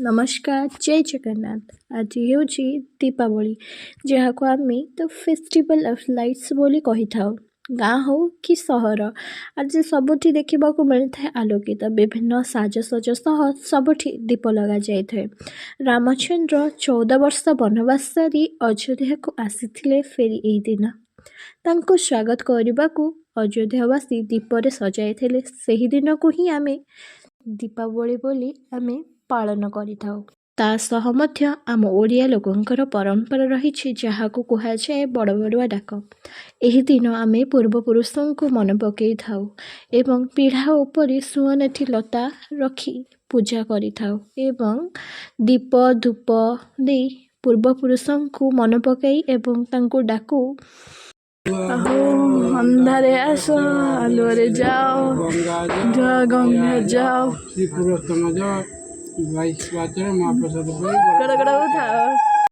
ନମସ୍କାର, ଜୟ ଜଗନ୍ନାଥ। ଆଜି ହେଉଛି ଦୀପାବଳି, ଯାହାକୁ ଆମେ ଦ ଫେଷ୍ଟିଭାଲ୍ ଅଫ୍ ଲାଇଟ୍ସ ବୋଲି କହିଥାଉ। ଗାଁ ହେଉ କି ସହର, ଆଜି ସବୁଠି ଦେଖିବାକୁ ମିଳିଥାଏ ଆଲୋକିତ ବିଭିନ୍ନ ସାଜସଜ୍ଜା ସହ ସବୁଠି ଦୀପ ଲଗାଯାଇଥାଏ। ରାମଚନ୍ଦ୍ର 14 ବର୍ଷ ବନବାସ ସାରି ଅଯୋଧ୍ୟାକୁ ଆସିଥିଲେ ଫେରି ଏହି ଦିନ। ତାଙ୍କୁ ସ୍ୱାଗତ କରିବାକୁ ଅଯୋଧ୍ୟାବାସୀ ଦୀପରେ ସଜାଇଥିଲେ। ସେହି ଦିନକୁ ହିଁ ଆମେ ଦୀପାବଳି ବୋଲି ଆମେ ପାଳନ କରିଥାଉ। ତା ସହ ମଧ୍ୟ ଆମ ଓଡ଼ିଆ ଲୋକଙ୍କର ପରମ୍ପରା ରହିଛି, ଯାହାକୁ କୁହାଯାଏ ବଡ଼ ବଡ଼ୁଆ ଡାକ। ଏହି ଦିନ ଆମେ ପୂର୍ବପୁରୁଷଙ୍କୁ ମନେ ପକାଇଥାଉ ଏବଂ ପିଢ଼ା ଉପରେ ସୁଅଁନେଠି ଲତା ରଖି ପୂଜା କରିଥାଉ ଏବଂ ଦୀପ ଧୂପ ଦେଇ ପୂର୍ବପୁରୁଷଙ୍କୁ ମନେ ପକାଇ ଏବଂ ତାଙ୍କୁ ଡାକୁ। ଆହୋ ଅନ୍ଧାରେ ଆସ, ଆଲୁଅରେ ଯାଅ, ଜୟ ଗଙ୍ଗା ଯାଅ। ଶ୍ରୀ ପୁରୁଷୋତ୍ତମ ଯାଅ, 22 ପାହାଚରେ ମହାପ୍ରସାଦ ପାଇ ଗଡ଼ ଗଡ଼ ଥାଅ।